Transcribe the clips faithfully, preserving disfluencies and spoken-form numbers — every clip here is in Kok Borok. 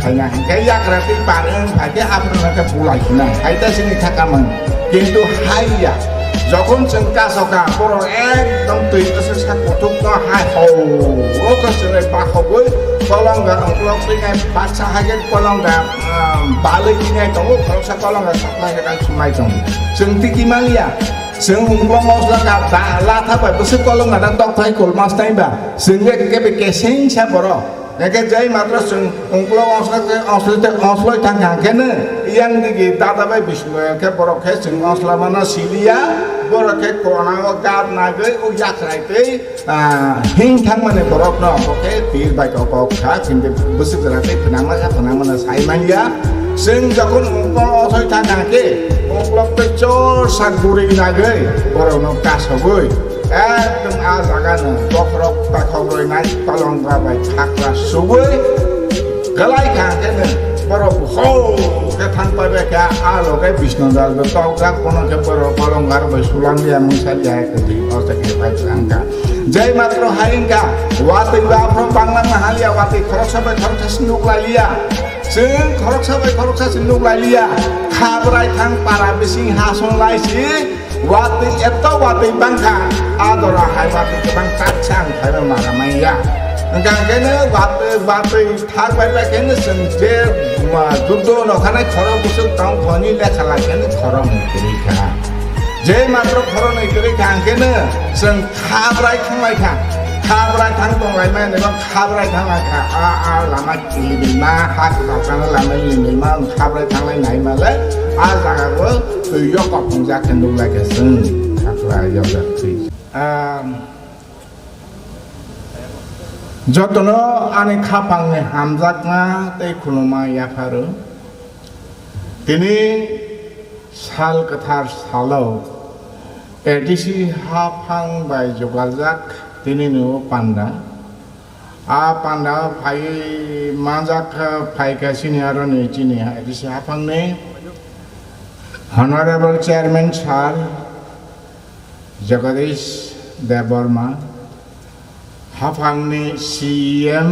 Khaina hinkhe yakra twi par wng phaikhe aphuru no khe bulai hinai. Hai ta sini thaka man. Kintu hai ya. Jokhon chwng kasoka borok ekdom twi bwswk sak kuthuk no hai ho. O khe chwrai bakhogwi kolonga uklok twi nai baksa hai khe kolonga, ah, balwi twi nai tongo, khoroksa kolonga saknai khe nai sumai tongo. Chwng tiki maliya. Chwng uklok mosla ka da latha bai bwswk kolonga da tokthai kol mas nai ba. Chwng khe kebe keseng sa borok. Eke jai matro chwng ungklo ongslok tei ongsloi tei ongsloi thang thang khe no yang digi dada bai bising bai khe borok khe chwng ongslama no siliya, borok khe kona o gap nagwi o yakrai tei, ah, hing thangmani borok no bo khe tir bai kok kok kha, chwng tei bwswk jora tei phnangma kha phnangma no sai manya. Chwng jokhon ungklo ongsloi thang thang khe ungklok tei chor sak guri nagwi borok no kasogwi Ekdom a jaga no bokhorok takhok rwi nai kolonga bai khakra subui kwlai kha khe no borok ho khe thang pai bai kha a loge Bisnu Dal bo tok jak bono khe borok kolonga bai sulang ya mungsa ya khe twi o jaga bai thang kha. Jai matro hai wngkha watwi ba aphro banglang haliya watwi khoroksa bai khoroksa se nuk lai liya. Chwng khoroksa bai khoroksa se nuk lai liya. Khabrai thang para bising ha song lai si. Watwi eto watwi bangkha, a dora hai watwi kwbang taksa ang phaiba mara manya. Hwnkha khe no watwi, watwi thar bai bai khe no chwng je, ma, juddo no khanai khorok bwswk tong thoni lekha lai khe no khorok ni kwrwi kha. Je matro khorok ni kwrwi kha ang khe no chwng khabrai thang lai kha. Khabrai thang tong lai mani bo khabrai thang lai kha. A, a lama Limima ha kwtal kana lama limima khabrai thanglai nai male a jaga o twi yok kok wngjak khe nuk lai khe chwng khakla yok jak twi. Ah, jotono ani khapang ni hamjakma tei khuluma yapharo. Tini sal kwthar salo A D C haphang bai jugaljak tini ni o panda. A panda phai manjak kha, phai kha sini aroni chini A D C haphangni Honorable Chairman Sir Jagadish Debbarma, haphangni C E M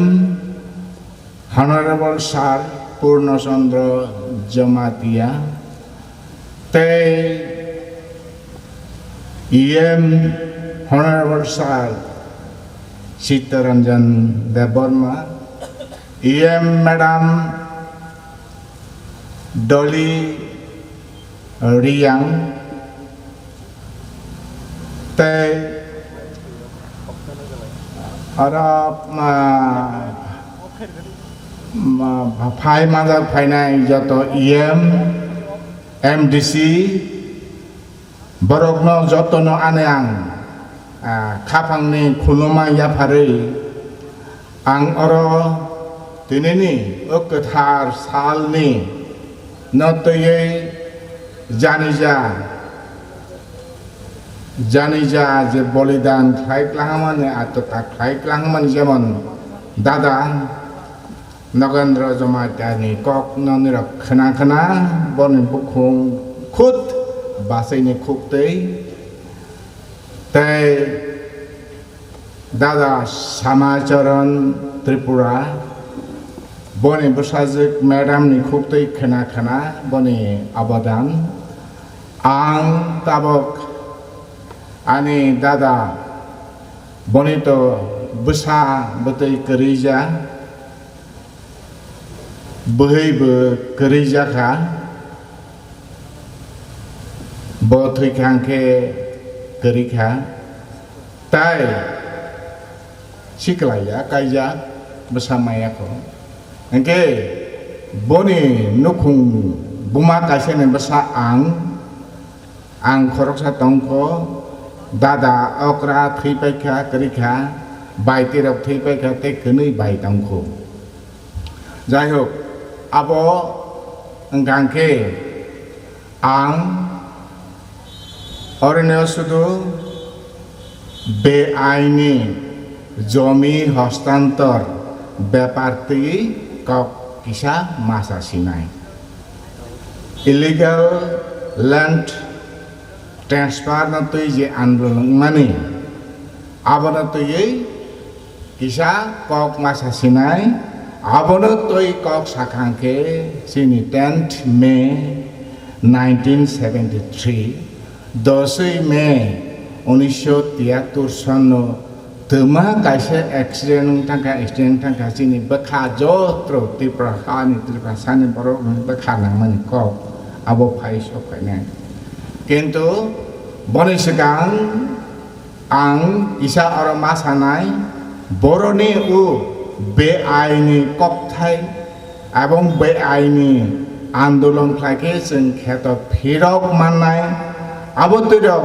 Honorable Sir Purno Chandra Jamatia, tei E M Honorable Sir Chittaranjan Debbarma, E M Madam Dolly Riang, tei aro, ah, ma, phai manjak phainai joto E M, M D C, borokno jotono ani ang, ah, khaphangni khuluma yapharwi ang oro tinini o kwthar salni no twiwi janija, janija je bolidan khlai klangmani, atota khlai klangmani, jemon dada Nogendra Jamatia ni kok no nirok khna khna, boni bukhung khut basaini khuktwi tei dada Samacharan Tripura, boni bwsajwk madam ni khuktwi khna khna boni abadan. Ang tabok ani dada boni to bwsa bwtwi kwrwija. Bwhwi bo kwrwi jakha, bo thwikha hwnkhe kwrwi kha, tai siklaiya kaijak bwsa maya kho. Hwnkhe boni nukhung buma kaisani bwsa ang. Ang khoroksa tongkho, dada okra thwi paikha, kwrwikha, bai twi rok thwi paikha tei kwnwi bai tongkho. Jaihok, abo wngkha khe ang oroni sudu beaini jomi hostantor bepar twi kok kisa masa sinai. Illegal land transfer no twi je andolon wngmani, abono twiwi kisa kok masa sinai, Abono twi kok sakha khe chini tenth May nineteen seventy three, doswi May unisho tiyattur sonno twma kaisa accident wng thangkha, accident thangkha chini bwkha jotro Tripura hani, Tripura sani borok rokni bwkha nangmani kok abo phai sok phainai. Kintu boni swkang ang kisa oro ma sanai, boroni o beaini kokthai ebong beaini andolon khlai khe chwng kheto phirok mannai. Abo twirok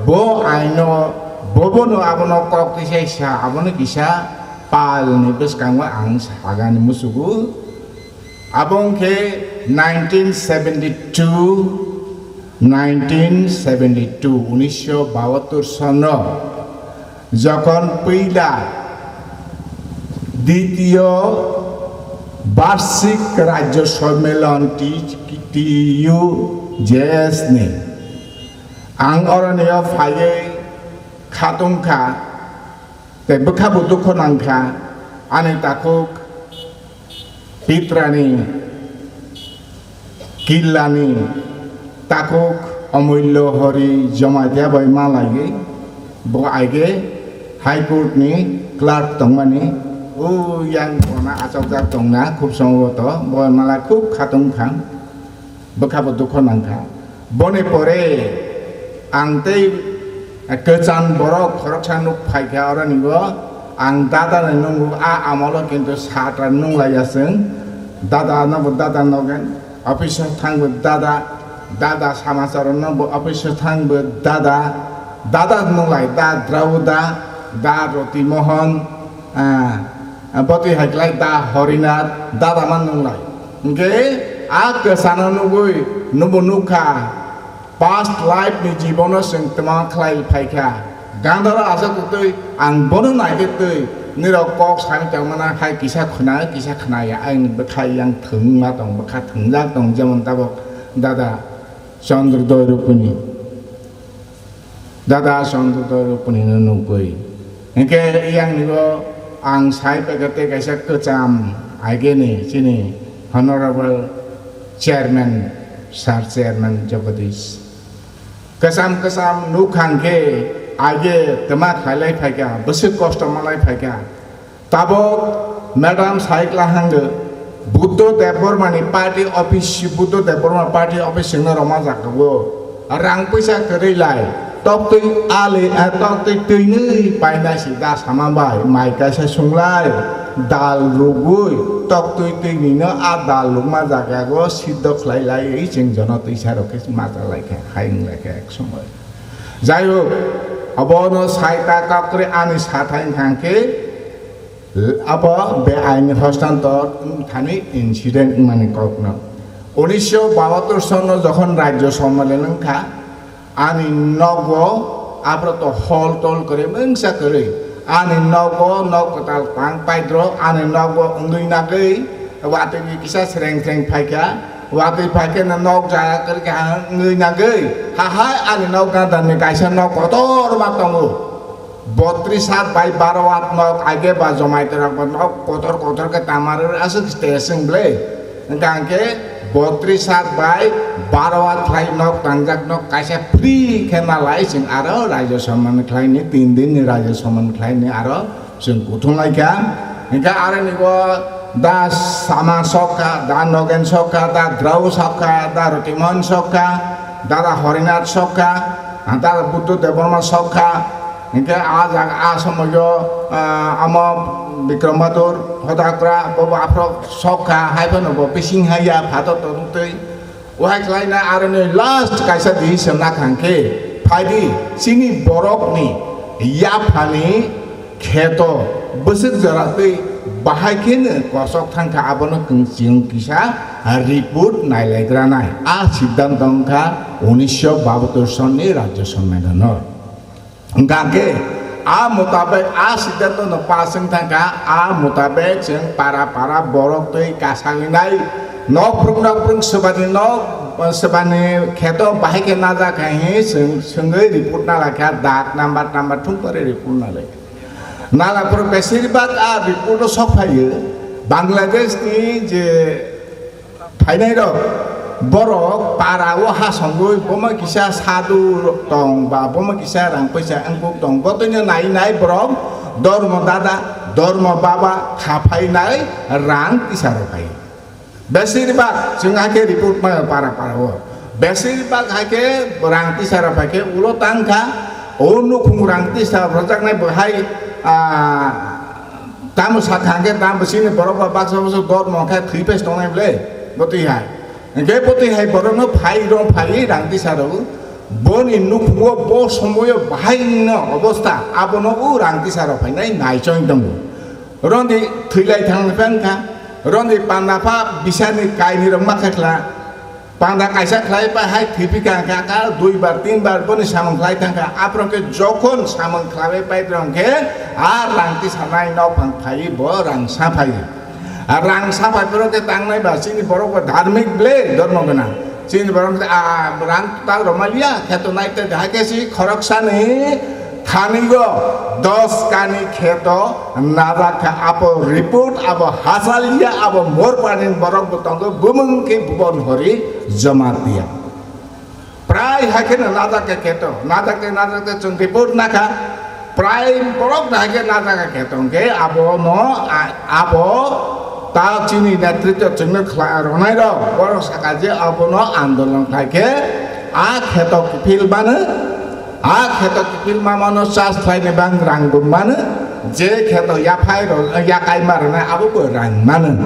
bo aino, bobono abono kok tisai sa, abono kisa palni bwskango ang sagani musugo. Abo wngkhe nineteen seventy two, nineteen seventy two, unisho bahattur sono jokhon puila ditiyo barshik rajyo sommelon T T U J S ni ang oronio phaiwi khatungkha, tei bwkhabo dukhu nangkha ani takhuk Pitrani Killani takhuk Amulya Hari Jamatia bai malaiwi bo aige High Court ni clerk tongmani, o yang bona achokjak tongna khub somboto bo mala khub khatungkha, bwkhabo dukhu nangkha. Boni pore ang tei kwcham borok khoroksa nuk phaikha, oroni bo ang dada ni nungo, a amolo kintu satra nunglaiya chwng. Dada no bo dada nogen, office o thangbo dada, dada samachar no bo office o thangbo dada, dada nunglai da Drauda, da Roti Mohon, ah, botwi hai klai da Horinath, dada man nunglai. Hingke a kwchano nugwi nubo nukha, past life ni jibono chwng twma khlai phaikha. Gandaro aswk twi ang bono naikhe twi nirok kok sani tongmana hai kisa khna kisa khnaya, ang bwkha yang thwngma tong, bwkha thwngjak tong, jemon tabok dada Chandrodoi Rupini. Dada Chandrodoi Rupini no nugwi. Hingke yang nibo ang sai pekha tei kaisa kwcham aigeni chini Honorable Chairman, Sir Chairman Jagadish. Kwcham kwcham nukhang khe aige twma khailai phaikha, bwswk kosto malai phaikha. Tabok Madam Saikla hangdo Buddho Debbarma ni party office, Buddho Debbarma party office singno roma jaga o rang puisa kwrwi lai, toktwi ali, eh, toktwi twinwi paina si da sama bai, mai kaisa sunglai, dal rugwi, toktwi twinwi no a dal rukma jaga o siddho khlai lai, chwng jono twisa rok khe ma cha lai kha, hai wng lai kha ek somoi. Jai hok, abono saita kakrwi ani sathai wngkha khe, abo beaini hostantor wngthani incident wngmani kokno. Unisho bahattor sono jokhon rajyo sommelon wngkha, ani nogo aphro to hol tol kwrwi mungsa kwrwi, ani nogo nok kwtal tang paidro, ani nogo wngwi nagwi, watwi kisa sreng sreng phaikha, watwi phaikhe no nok jaya kwrwi kha wngwi nagwi, hahai ani nok gadarni kaisa nok kotor ma tongo. Botris hat bai baro hat nok aige ba jomai rok ba nok kotor kotor khe tamar aswk stage wng ble. Hingkha hingkhe botris hat bai baro hat khlai nok tangjak nok kaisa free khe nalai chwng aro rajyo somman khlai ni tin din ni rajyo somman khlai ni aro chwng kuthum lai kha. Hingkhe aro ni bo da Sama sok kha, da Nogen sok kha, da Drau sok kha, da Rotimon sok kha, da da Horinath sok kha, da da Buddho Debbarma sok kha. Hingke a jaga, a somoyo, ah, amo Bikram Bahadur Hodakra, bobo aphro sok kha, hai phano bo bising hai ya, phato tongtwi. Wahai khlaina aroni last kaisa decision na khang khe, phaidi chini borokni yaphani kheto bwswk jora twi bahai kheno kosok thang kha, abono kwng-, chwng kisa report nailaigra nai. A siddhanto wng kha unisho bahattor sonni Rajya Sommelonor. Hingkha khe a mutabek a siddhanto no pass wng thang kha, a mutabek chwng para para borok twi kasagwi nai, nokphwrwng nokphwrwng swbani nok, swbani kheto bahai khe najak hai hwnwi swng-, swngwi report nalai kha, dak number number thung pore report nalai kha. Nalai phuru besir bak a report o sok phaio, Bangladesh ni je phainai rok, borok para o ha songwi bomo kisa sadhu tong ba bomo kisa rang paisa angkuk tong, botwino nai nai borok dormo dada, dormo baba kha phainai, rang tisa rok phai. Besirbak chwng hakhe report ma para para o. Besirbak hakhe rang tisa rok phai khe ulo tang kha. O nukhung rang tisa rok rwjaknai bo hai, ah, tamo sakha hwnkhe tamo chini borok ba baksa baksa dormo khe thwi pes tongnai ble. Bo twi hai. Hwnkhe bo twi hai borokno phai rong phai rang tisa rok. Boni nukhungo bo somoyo bahai no obosta abono o rang tisa rok phainai naichong tongo. Rondi thwilai thang phang kha, rondi panda pha bisani kainwi rok ma kha khla, panda kaisa khlai pai hai thwi phi kha, kha, kha, dui bar, tin bar boni samung khlai thang kha, aphro khe jokhon samung khlaiwi pai rong khe, a rang tisa nai nok phang phai bo rang sa phai. A rang sa phai phro khe tangnai ba chini borok bo dharmik ble dormo gwnang. Chini borok a rang ta roma liya, kheto nai te hai khe si khorok sani thani go dos kani kheto najak kha, apo report abo hasaliya, abo morpanin borok bo tongo, bumung khe bubon hori Jamatia. Prai hai kheno najak khe kheto, najak te, najak te chwng report nakha, prai borok hai khe najak khe kheto, hwnkhe abo no, a-, abo ta chini netritwo chwngno khla-, ronai rok, borok saka je abo no andolon khai khe a kheto kiphil mano, a kheto kiphil ma mano charge khlaini bang rang bo mano, je kheto yaphai ro-, yakai ma rwnai abo bo rang mano.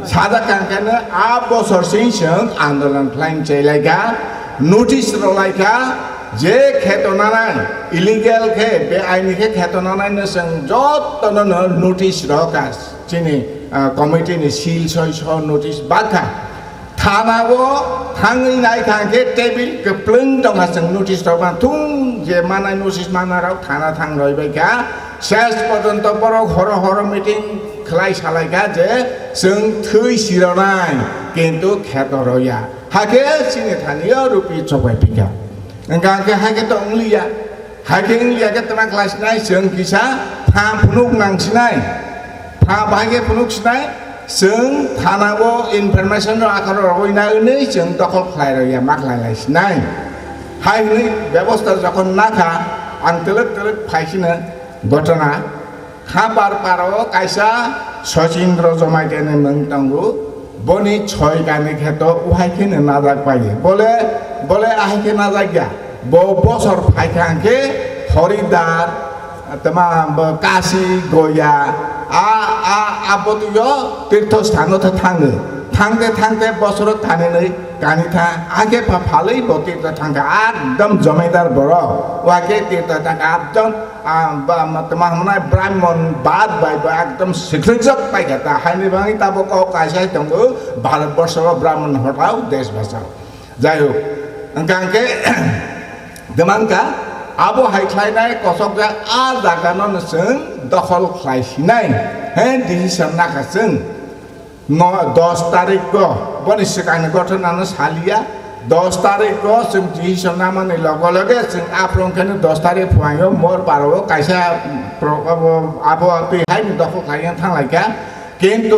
Sajak kang khe no a bosor sing chwng andolon khlaini chailaika, notice rolaika, je kheto nanai, illegal khe, beaini khe kheto nanai no chwng jotono no notice rokha chini, ah, committee ni seal soi so notice bakha. Thana o thangwi nai thang khe table kwplwng tongkha chwng notice rok thung je manai notice manai rok thana thang roi bai kha. Ses porjonto borok horo horo meeting khlai salai kha je chwng thwi sironai kintu kheto roya. Hakhe chini thani o rupi chobai phikha. Wngkha khe hakhe to wngliya. Hakhe wngliya khe tma khlai sinai, chwng kisa pha phunuk nang sinai. Pha bahai khe phunuk sinai, chwng thana o information rok akhoro rogwi na hwnwi chwng dokhol khlai rok ya, ma khlai lai sinai. Hai hwnwi bebosta jokhon nakha, ang twlwk twlwk phai sino ghotona. Kha bar paro kaisa Sachindra Jamatia ni mung tongo, boni choi kani kheto uhai kheno najak pai. Bole, bole ahai khe najak ya. Bo bosor phai kha hwnkhe Horidar, tama bo Kashi, Goya, a, a, a botwio tirtho sthano tha thango. Thangte thangte bosoro kani nwi, kani tha, ake pha phalwi bo tirtho thangkha, ekdom jomedar borok. Wake tirtho thangkha, ekdom Ah, ba, ma, tma hwnai Brahmon bad bai ba ekdom sikrijak paikha ta, haini bagwi tabuk kok kaisa tongo, Bharat borsho o Brahmon hotao desh bachao. Jai hok, wngkha hwnkhe, demangkha, abo hai khlainai kosokjak a jaga no chwng dokhol khlai sinai, he decision nakha chwng. No, dos tarik o, boni swkangni gothonano saliya, dos tarik o chwng decision namani loge loge chwng aphuru wngkheno dos tarik phuaio mor paro kaisa pro-, abo, abo twi haini dokhol khlaiya thanglaikha. Kintu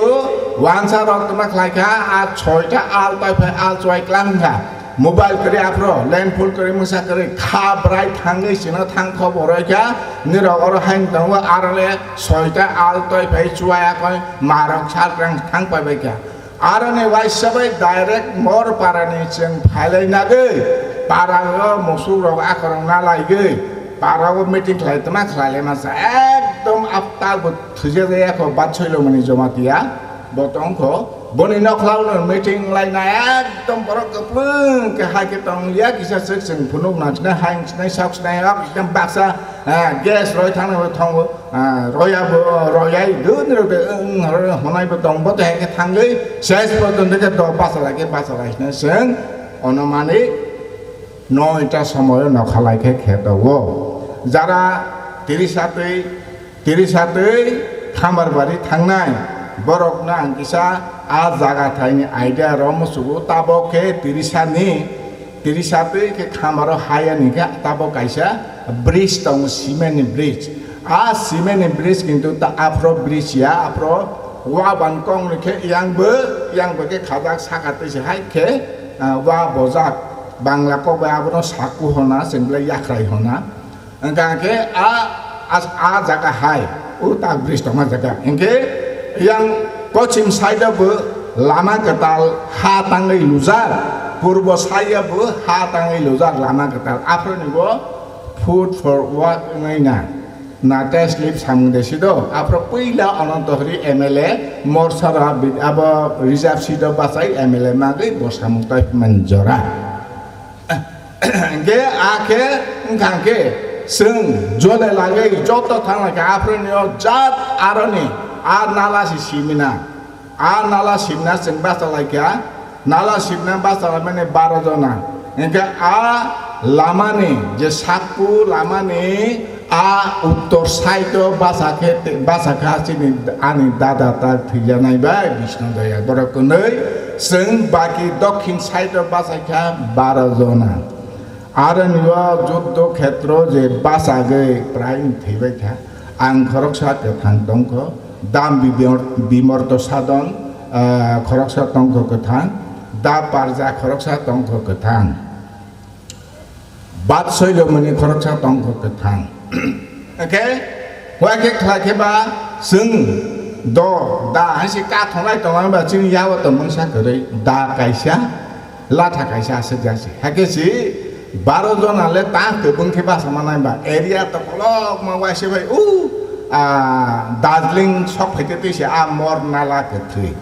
wansa rok tma khlaikha, a soita al toiphai al chuai klang wngkha. Mobile kwrwi aphuru, land full kwrwi, mwsa kwrwi, kha bwrai thangwi chwngno thang kho bo rwikha, nirok oro haino tongo, aro le soita al toiphai chuai akoi, marok salkrang thang paibaikha. Aroni waisa bai direct mor parani chwng phailai nagwi, parao musuk rok akorong nalaigwi, parao meeting khlai tma khlailai masa, ekdom aptal bo thujak ya kho, bat soilomani Jamatia. Bo tongkho, boni nokhlao no meeting laina ekdom borok kwplwng khe hai khe tong ya, kisa swk chwng phunuk nang sinai, hai sinai, sok sinai, ekdom baksa, ah, gas roi thangna bo thongo, ah, roya bo, royai dun rok de, wng, horo honai bo tong bo, hai khe thangwi ses porjonto khe do basa lai khe basa lai sinai chwng, onomani noita somoyo nokha lai khe khe do o. Jara tiri satwi Tirisa twi Khamarbari thangnai borokno ang kisa a jaga thaini idea rw musugo, tabok khe Tirisa ni, Tirisa twi khe Khamaro hayani khe tabok kaisa bridge tongo, cement ni bridge. A cement ni bridge kintu ta aphro bridge ya, aphro Wa ban kong ni khe yang bo, yang bo khe khajak saka twi se hai khe, ah, wa bojak. Bangla kok bai abono saku hona, chwng belai yakhrai hona. Hwnkha khe a, a, a jaga hai, o tak bridge tongma jaga. Hinkhe yang pochim side o bo lama kwtal ha tangwi lujak, purbo side o bo ha tangwi lujak lama kwtal. Aphuru ni bo food for work wngwi na. Nata slip samung de sido, aphuru puila Ananto Hori M L A, Morsara bid-, abo reserve seat o bachai M L A magwi bo samung twi man jora. Hingke akhe wngkha khe chwng jole lagwi joto thanglaikha, aphuru ni o jat aroni a nala si simina. A nala sibna chwng bachalaikha, nala sibna bachalaimani baro jona. Hinkhe a lamani je sakku lamani a uttor side o bachakhe, bachakha chini ani dada ta thwijanai bai Bishnu Doya borok kwnwi, chwng baki dokhin side o bachaikha baro jona. Aroni o juddo khetro je bachagwi prai thwibaikha, ang khoroksa kwthang tongkho. Da bimor-, bimorto sadon, ah, khoroksa tongkho kwthang, da parja khoroksa tongkho kwthang, bat soilomani khoroksa tongkho kwthang. Hwnkhe, hwnkhe khlai khe ba chwng do, da hai se kathonai tongnai ba chini yago tongmani sa kwrwi, da kaisa, latha kaisa aswk jasi. Hakhe si baro jona le ta kwbwng khe basa manai ba. Area to kolokma waisa bai u, a, Darjeeling sok phaite twi se a mor nala kwthwi.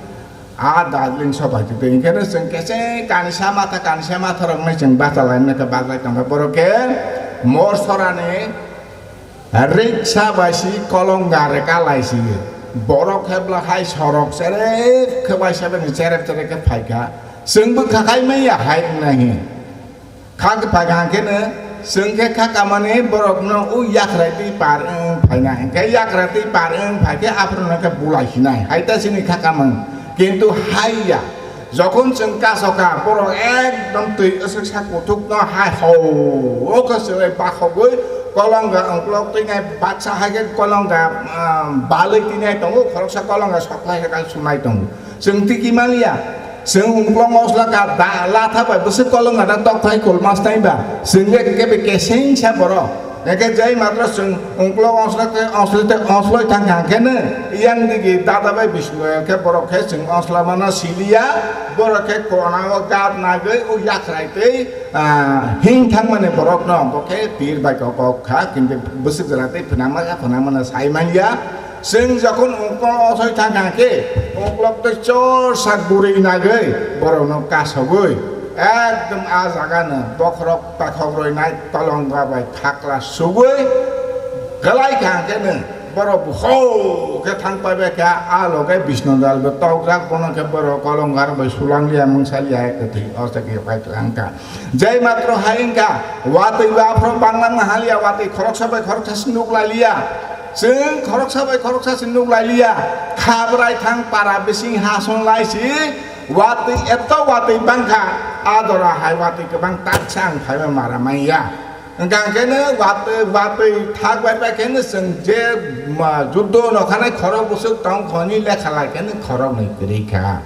A Darjeeling sok phaite twi. Hinkhe no chwng kese kanisa matha, kanisa matha rok nai chwng bachalaimani khe baglai tongkha. Borok khe mor sorani Riksa bai si kolonga reka lai si. Borok khe bla hai sorok cherep khe bai sebeni cherep cherep khe phai kha. Chwng bwkha khai manya hai wng nai hi. Kha khe phai kha hwn khe no chwng khe kha kamani borok no u yakrai twi par wng phai nai. Hwnkhe yakrai twi par wng phai khe aphuru no khe bulai si nai. Hai ta chini kha kamang. Kintu hai ya. Jokhon chwng kasokha, borok ekdom twi aswk sak kuthukno hai ho, o khe chwrai bakhogwi kolonga ongklok twinai baksa hai khe kolonga, ah, balwi twinai tongo, khoroksa kolonga soklai hai khe sunai tongo. Chwng tiki maliya, chwng ongklok mosla ka da latha bai bwswk kolonga da tokthai kolmas nai ba, chwng khe kebe kesengsa borok. Eke jai matro chwng ungkulok ongslok tei ongslok tei ongslok thang kha khe no yang digi dada bai bisingo khe borok khe chwng ongslok mano siliya, borok khe kona o gat nagwi o yakrai tei, ah, hing thang mani borok no bo khe pir bai kok kok kha, kintu bwswk jora tei phwnang ma kha, phwnang mano sai man ya. Chwng jokhon ungkulok ongslok thang kha khe ungkulok tei chor sak guri nagwi borok no kasogwi ekdom a jaga no bokhorok pakhok roi nai. Kolonga bai thakla sugwi kwlai kha hwnkhe no borok bo ho khe thang pai bai kha, a loge Bishnu Dal bo tokjak, bono khe borok kolonga bai sulang liya mungsa liya hai kwthwi o jaga bai kwlang kha. Jai matro hai wngkha, watwi bo aphro banglang ma haliya, watwi khoroksa bai khoroksa se nuk lai liya, chwng khoroksa bai khoroksa se nuk lai liya, khabrai thang para bising hason lai si, watwi eto watwi bangkha, a dora hai watwi kwbang taksa ang phaiba mara manya. Hwnkha khe no watwi, watwi thak bai pai khe no chwng je ma, juddo nokhanai khorok bwswk tong khoni lekha lai khe no khoroknwi kwrwi kha.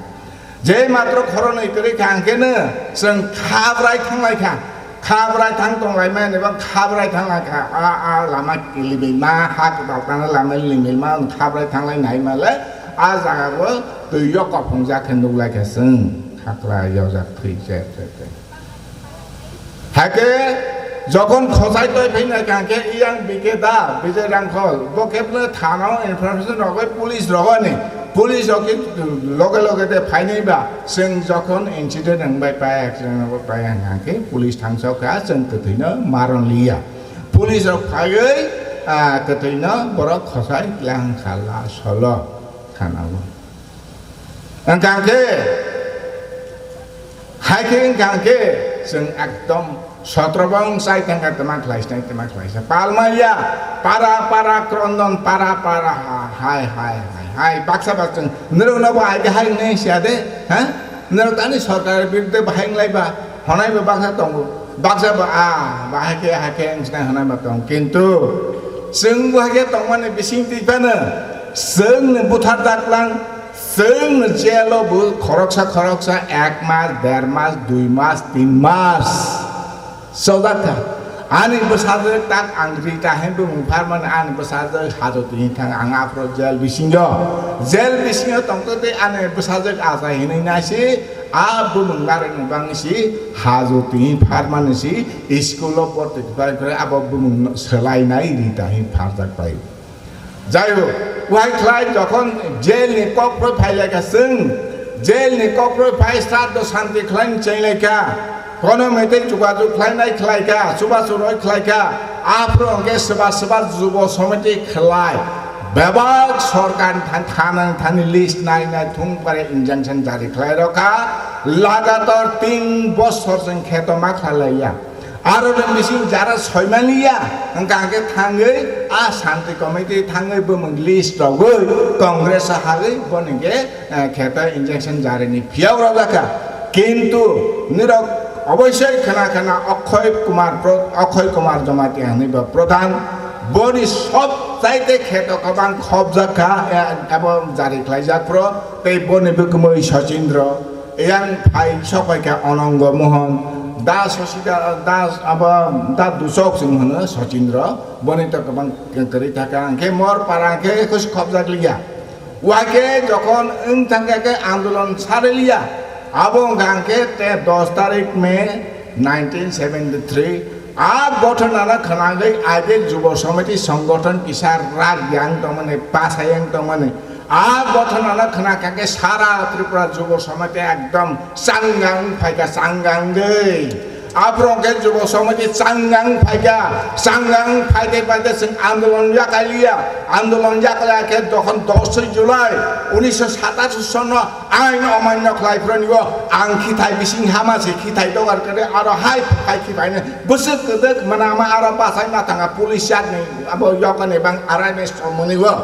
Je matro khoroknwi kwrwi kha hwnkhe no chwng khabrai thang lai kha. Khabrai thang tong lai mani bo khabrai thang lai kha. A, a lama kilimilma, ha kwtal tangna lama limilma, khabrai thang lai nai ma le a jaga o twi o kophongjak khe nuk lai kha chwng. Khakra yojak thwi se, se, se. Hakhe jokhon khosai toi phai nai kha khe iyang B K da, Bijay Rangkhol, bo khe phano thana o information rogwi police rogoni, police rok khe loge loge de phainai ba, chwng jokhon incident wngbai pai, accident wngbai pai hwnkha khe police thangsa kha, chwng kwthwino maron liya. Police rok phaiwi, ah, kwthwino borok khosai tlang kha la solo thana o. Hwnkha khe, hai khe wngkha khe, chwng ekdom sotro bong chai thangkha, tma khlai sinai, tma khlai sa. Palmaiya, para, para, krondon, para, para, ha, hai, hai, hai, hai, baksa, baksa, norok no bo hai khe hai wngnai siya de, ha? Norok ani sorkar birudde bahai wnglai ba, honai bo baksa tongo, baksa bo, ah, bahai khe, hai khe wng sinai honai bo tong. Kintu, chwng bo hai khe tongmani bising twi phano, chwng ni buthar daklang, Chwng jelo bo khoroksa khoroksa ek mas, der mas, dui mas, tin mas chojak kha. Ani bwsajwk tak ang rita hinwi bumung pharmani ani bwsajwk hajo twi thang ang aphuru jail bisingo. Jail bisingo tongtwi twi ani bwsajwk achai hinwi naisi a bumung narwkni bagwi si hajo twi pharmani si school o porti bai abo bumung swlainai rita hin pharjak bai. Jai hok, wahai khlai jokhon jail ni kokphoi phai lai kha chwng, jail ni kokphoi phai sraddho santi khlai ni cheng lai kha, kono meeting jogajog khlai nai khlai kha, chubachu roi khlai kha, aphuru hwnkhe swba swba jubo somiti khlai, bebak sorkar ni thani thana ni thani list nai nai thung pore injunction jari khlai rw kha, lagatar tin bosor chwng kheto ma khlai lai ya. Aro ni bising jara soimani ya, hwnkha hwnkhe thangwi a Shanti Committee thangwi bumung list rogwi Congress o hagwi boni hwnkhe, eh, kheto injection jarini phiyok rojak kha. Kintu nirok oboisoi khna khna Akshay Kumar Pro-, Akshay Kumar Jamatia hinwi bo pradhan, boni sob chaite kheto kwbang khobjak kha, eh, abo jari khlaijak pro, tei boni bwkmwi Sachindra. Yang phai sok pai kha Anango Mohan, da Sosida, da abo da Duchok chwng hwno Sachindra, boni to kwbang kwrwi thaka, hwnkhe mor para hwnkhe khobjak liya. Wake jokhon wng thangkha khe andolon sariliya, abo wngkha hwnkhe te dos tarik May nineteen seventy three, a gothono khwnagwi aide Jubo Samiti songgothon kisa rak yang tongmani, pasa yang tongmani, a gothono khna kha khe sara Tripura Jubo Samiti ekdom changang phaikha, changang de. Aphuru khe Jubo Samiti changang phaikha, changang phaide phaide chwng andolon yakai liya, andolon yakai khe dokhon dosoi July unisho satas sono ain omanyo khlai phronio ang khithai bising hama se khithai dogar kare aro hai phai khithai ne bwswk kwdwk mwnama aro bachai ma thanga police yakni abo yokani bang arai ne somoni o.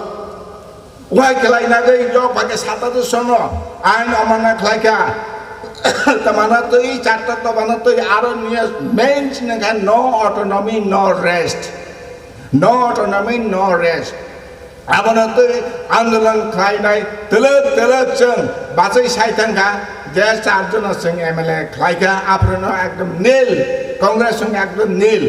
Wai khlai nagwi yok bage sata do sono ain omana khlai kha. Tamana twi chatta tobana twi aro niya main sinang kha no autonomy, no rest. No autonomy, no rest. Abono twi andolon khlainai twlwk twlwk chwng bachai sai thang kha je char jono chwng M L A khlai kha, aphuru no ekdom nil, Congress chwng ekdom nil.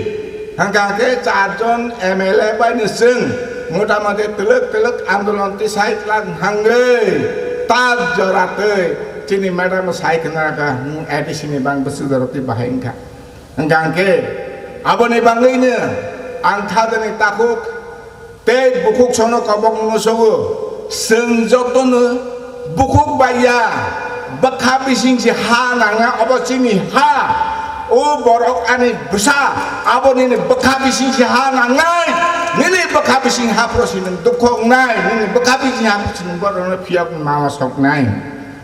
Hwnkha khe char jon M L A bai no chwng mota moti twlwk twlwk andolon tisai twlak hangwi tak jora twi chini madam sai khna kha, hmm, A D C ni bang bwswk jora twi bahai wngkha. Hwnkha khe aboni bangwi no ang thadani takhuk tei bukhuk sono kobok no sogo, chwng joto no bukhuk bai ya, bwkha bising se ha nangya, obo chini ha, o borok ani bwsa, abo nini bwkha bising se ha nangnai, nini bwkha bising ha phuro se nwng dukho wngnai, nini bwkha bising ha phuro se nwng borok no phiyok mama soknai.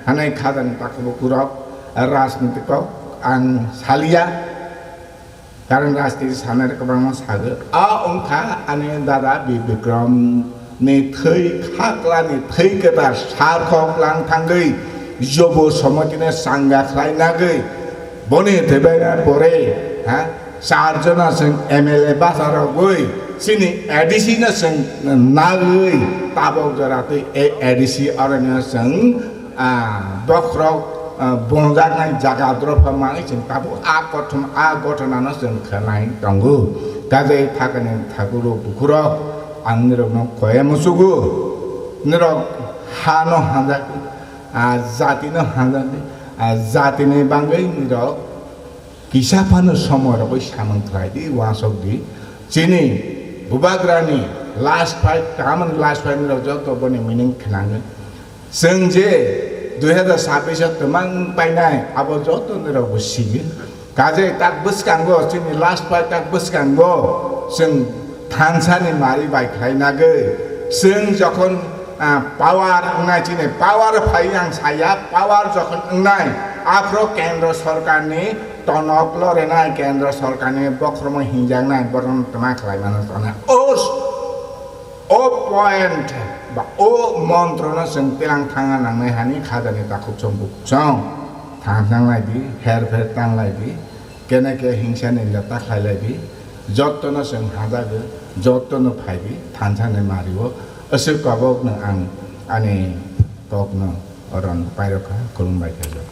Hanai khajani takhuk bukhurok, rajniti kok ang saliya. Karon rajniti sanai rok kwbangma sago. A wngkha ani dada Bir Bikram ni thwi, khaklani thwi kwtal sarkhok lang thangwi jobo somotino changa khlai nagwi boni thwibaina pore, ha, char jona chwng M L A basa rogwi chini A D C no chwng nagwi tabok jora twi A D C oro no chwng ah, bokhorok, ah, bonjaknai jaga dropha manwi chwng tabuk a kothom, a gothanano chwng khwnai tongo. Kajai thakani thakurok bukhurok ang nirokno koya musugo. Nirok hano hanjakdi, ah, jatino hanjakdi, ah, jatini bangwi nirok kisa phano somoi rogwi samung khlai di, uansuk di. Chini bubagrani last fight, tamoni last fight nirok joto boni meaning khnangwi. Chwng je dui hazar sabbish o twmang painai, abo joto nirok bo sigi. Kajai tak bwskango, chini last fight tak bwskango, chwng thansa ni mari bai khlai nagwi. Chwng jokhon ah, power wngnai chini, power phai ang saya, power jokhon wngnai, aphro kendro sorkarni tonok lorenai, kendro sorkarni bokhormo hinjaknai, borokno twma khlai mano tongnai. O s-, o point ba o montrono chwng tilang thangna nangnai hani khajani takhuk chong bukhuk chong. Thang thang lai di, her pher tang lai di, kene ke hingsa ni leta khlai lai di, jottono chwng hajago, jottono phai di, thansa ni mario, aswk kobok no ang ani Kokno oro ang pairok kha, khulumbai kha.